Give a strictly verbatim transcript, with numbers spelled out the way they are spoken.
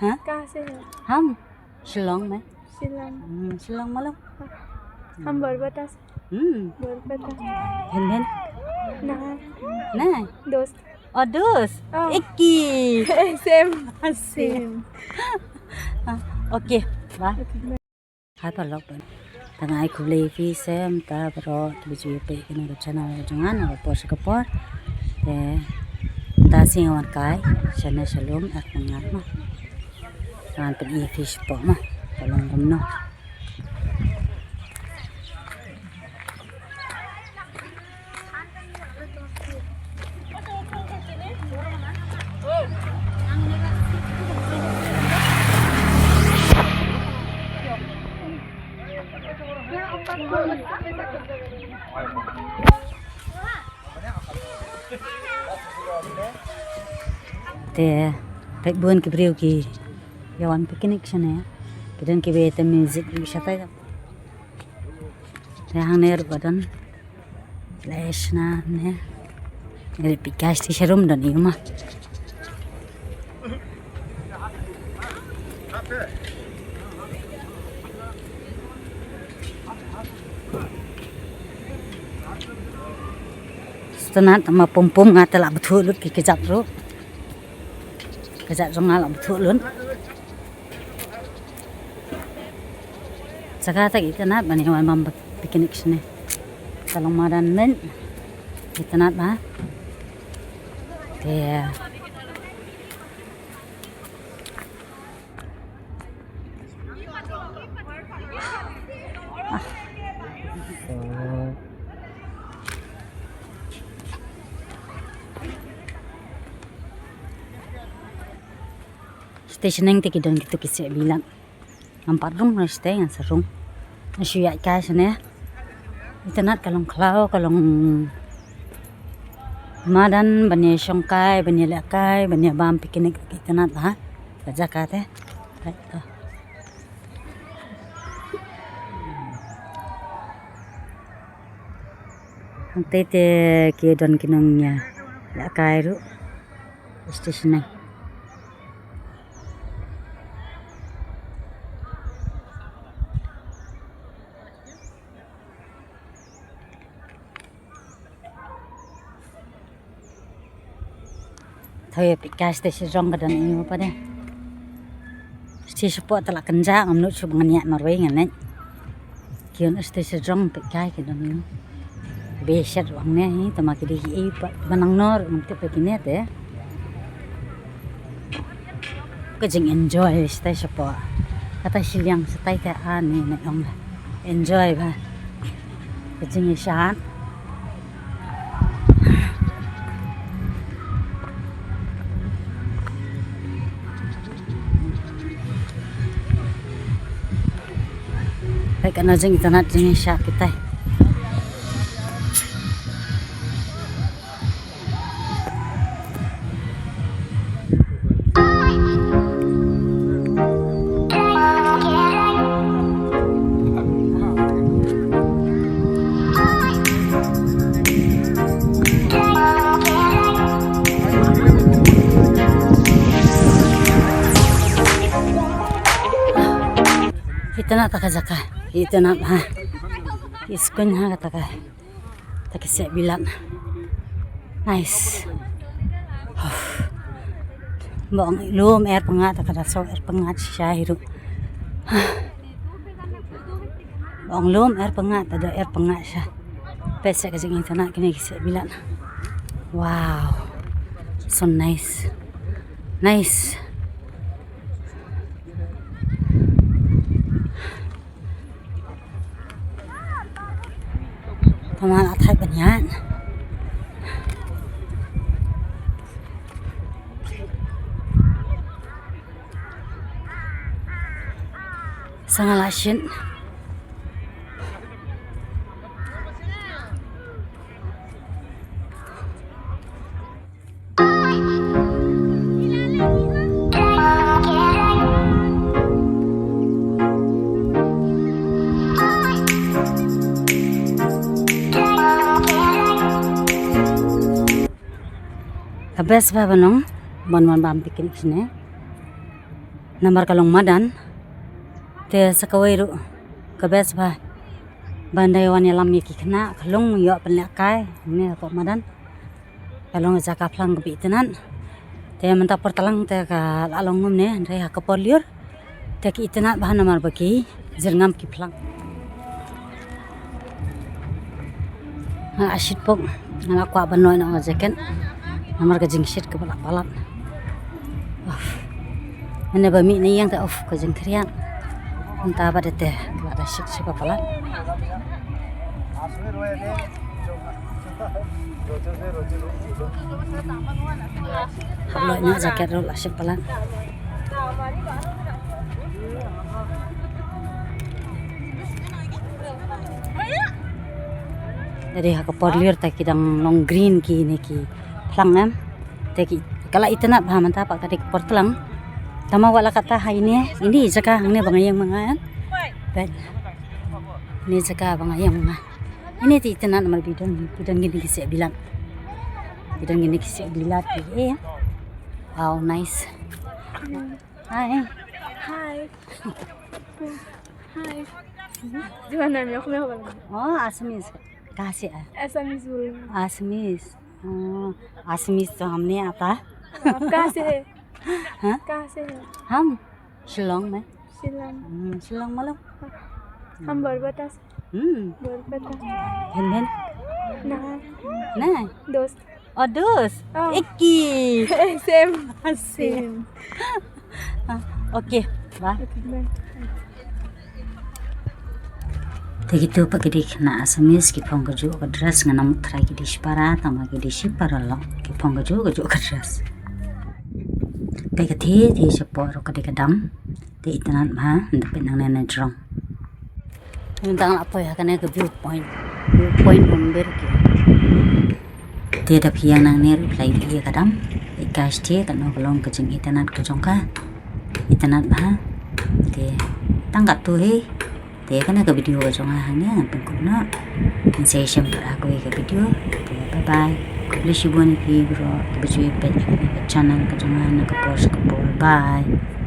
हाँ? कहाँ से है? हम शिलोंग में। शिलोंग। हम्म, शिलोंग मालूम? हम बरबता से। हम्म। बरबता। हिंदन? ना। नहीं। दोस्त। Oh, दोस्त। Oh। एक ही। सेम। सेम। हाँ, okay, bye. Okay, bye. Hai paralok, tang ai khublei ïa phi seh mynta baroh kiba ju ïa peit ïa kane ka channel jong nga na ka por sha ka por. Te mynta sngi nga wan kai shane sha lum, ar pyngat ma. Ngan pyni ïa phi shapoh ma ka long kumno. Te peit bun ki briew ki ïa wan picnic shane. Ki don kiba ïa music ruh shatai. Te hangne ruh ka don. Leh shna ne. Ri picnic te sharum don ïa ma. Sngewtynnat ma pum pum nga te lah bthuh lut ki kjat ruh. Kjat jong nga lah bthuh lut. Jaka te itynnat ban ïa wan bam picnic shane. Ka long madan men. Itynnat ba. Te Station neng te ki don kito ki seh bilat. Ngam pat rung na site ngan sa rung. Nga shu ïaid kai shane. Itynnat ka long khlaw, ka long madan ban ïa shong kai, ban ïa leh kai, ban ïa bam picnic, itynnat ha ka jaka te. Right to. Hangtei te ki don ki nongïalehkai ruh. Station nine. Thoi peit kai station jong ka don ïa u pa de. Station shapoh te la kynja ngam nud shuh ba ngan ïaid marwei ngan leit. Ki don station jong peit kai ki don ïa u. Be shet wang ne hi te ma ki dei ki ei pa ba nang nor ngam tip ba kine te. Ka jing enjoy stai shapoh. Kata shiliang stai te ani ne ong. Enjoy ba. Ka jing ïa shan. Peit kano jing itynnat jing ïa sha kitai. Itynnat ta ka jaka, itynnat ha. Iskun ha kata ka. Ta ki seh bilat. Nice. Ba ong lum er pyngat ta ka da so er pyngat shisha hi ruh. Ba ong lum er pyngat ta da er pyngat sha. Peit seh ka jingitynnat kine ki seh bilat. Wow. So nice. Nice. Tama la thait ban ïaid. Sa nga la shin. Ka best ba ban ong ban wan bam picnic shane. Namar ka long madan. Te sa kawei ruh ka best bha ban da ïa wan ïalam ïa ki khynnah, ka long ïoh pynlehkai ne hapoh madan. Ka long jaka phlang kaba itynnad. Te mynta por tlang te ka la long kumne, hynrei ha ka por lyiur te ka itynnad bha namar ba ki jyrngam ki phlang. Nga la shit pok, nga la kwah ban noh noh jacket. Namar ka jingshit kaba la palat. Uff. Mynne ba mih na ïing te uff ka jingkhriat. Mynta ba da te ka la da shit shit ba palat. Hap noh noh jacket ruh la shit palat. Dei ha ka por lyiur te ki dang long green kine ki phlang em. Te ki ka la itynnad bha mynta pat ka dei ka por tlang. Tangba wat la katta ha ine, ine jaka hangne ba nga ïeng ma nga em. Peit. Ine jaka ba nga ïeng ma nga. Ine te itynnad namar ba don, ba don kine ki seh bilat. Ba don kine ki seh bilat ki, eh. Wow, nice. Hi. Hi. Hi. Di mana mi aku meh bala? Oh, Assamese. कहाँ से आए? Assamese बोल रहे हैं। Assamese। Oh, Assamese तो हम नहीं आता। आप कहाँ से है? हाँ? कहाँ से है? हम शिलोंग में। शिलोंग। हम्म, शिलोंग मालूम? हम बरबता से। हम्म। बरबता। भिन भिन? ना। नहीं। दोस्त। Oh, dus. Oh. Iki. Same. Same. Ah, okay, bye. Okay, bye. Te kito pat ki dei khynnah Assamese, ki phong kajuh ka dress, nga nang mut trai ki dei shipara, tangba ki dei shipara lok, ki phong kajuh kajuh ka dress. Te ka thie thie shapoh ruh ka dei ka dam. Te itynnad bha, nda peit nangne na jrong. Mynta nga la poi ha kane ka view point. View point Rumbir ki. Te da phi ïeng nangne ruh phi la ïohi ïa ka dam. Ïa ka sdang katno ka long ka jingitynnad ka jong ka. Itynnad bha. Te tang katto hi. Te kane ka video ka jong nga hangne ngan pynkut noh. Ngin sa ïashem pat ha kawei ka video. Te bye bye. Khublei shibun ïa phi baroh kiba ju ïa peit ïa kane ka channel ka jong nga na ka por sha ka por. Bye.